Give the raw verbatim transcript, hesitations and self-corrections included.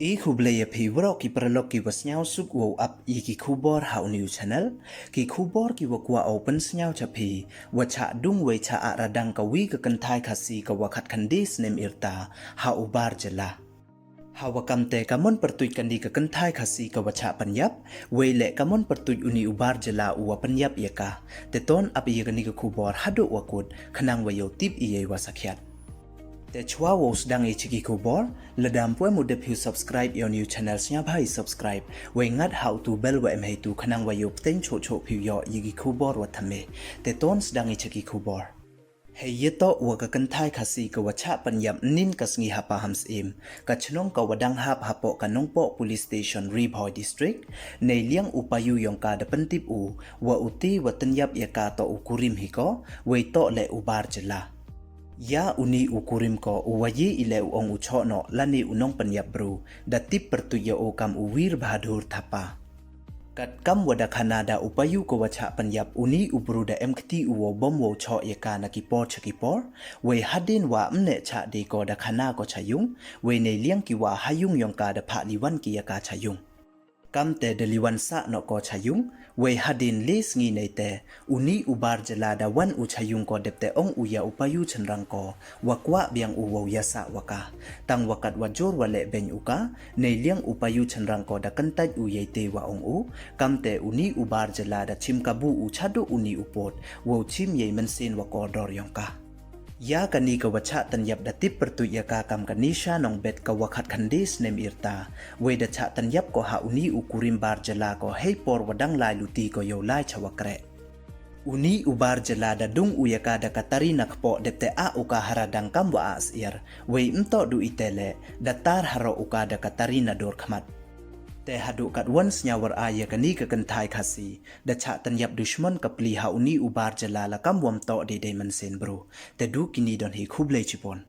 I khublei ya phi waroh ki paralok ki wa sniawsuk wow ap ya ki khubor ha u new channel. Ki khubor ki wa kwah u pynsniaw cha phi, wa chah dung wei chah ah radang ka wi ka kynthai Khasi ka wa khatkhynde snem yrta ha u bar jylla. Ha wa kamte ka mon pyrtuit kani ka kynthai Khasi ka wa chah pynyap, wei le ka mon pyrtuit uni u bar jylla u wa pynyap ya ka. Te ton ap ya kani ka khubor haduh wa kut, khnang wa yow tip ya i wa sakhiat. Te chwa wow sdang i cha ki khubor, lada ym pu em u dep phi u subscribe ya u new channel, sniawbha i subscribe, wei ngat ha u tu bell wa em heitu khnang wa yow pteng choh choh phi u yoh ya ki khubor wa thymme. Te ton sdang i cha ki khubor. Hei yatoh wa ka kynthai Khasi ka wa chah pynyap nin ka sngi ha Pahamsyiem, ka chnong ka wa dang hap hapoh ka Nongpoh Police Station, Ri Bhoi District, nei liang u payu yong ka da pyntip u, wa u te wa tynyap ya ka toh u kurim hi ko, wei toh le u bar jylla. Ya uni u kurim ko u wa ye i le u ong u choh noh lane u nongpynyap bru, da tip pyrtuit ya u kam u Wir Bahadur Thapa. Kat kam wa da khana da u payu ko wa chah pynyap, uni u bru da em kti u wow bom wow choh ya ka na ki por cha ki por, wei hadien wa ym neh chah de ko da khana ko cha yung, wei nei liang ki wa ha yung yong ka da phah liwan ki ya ka cha yung. Kamte da liwan sah noh ko cha yung, wei hadien le sngi neite, uni u bar jylla da wan u cha yung ko dep te ong u ya u payu chynrang ko, wa kwah biang u wow ya sah wa ka. Tang wa kat wa jur wa leh beiñ u ka, nei liang u payu chynrang ko da kyntait u ya i te wa ong u, kamte uni u bar jylla da chim kabu u chaduh uni u pud, wow chim ya i mynsiem wa kordor yong ka. Ya kani ka wa chah tynyap da tip pyrtuit ya ka kam ka Nisha Nongbet ka wa khatkhynde snem yrta, wei da chah tynyap ko ha uni u kurim bar jylla ko hei por wa dang lai luti ko yow lai cha wa kreh. Uni u bar jylla da dung u ya ka da ka tari na kpoh dep te ah u ka ha radang kam wa ah syiar, wei ym toh du i te le, da tar haroh u ka da ka tari na dur khmat. Te haduh kat wan sniaw war a ya kani ka kynthai Khasi, da chah tynyap dushmon ka pli ha uni u bar jylla la kam wa ym toh de dei mynsiem bru. Te du kini don hi, khublei chibun.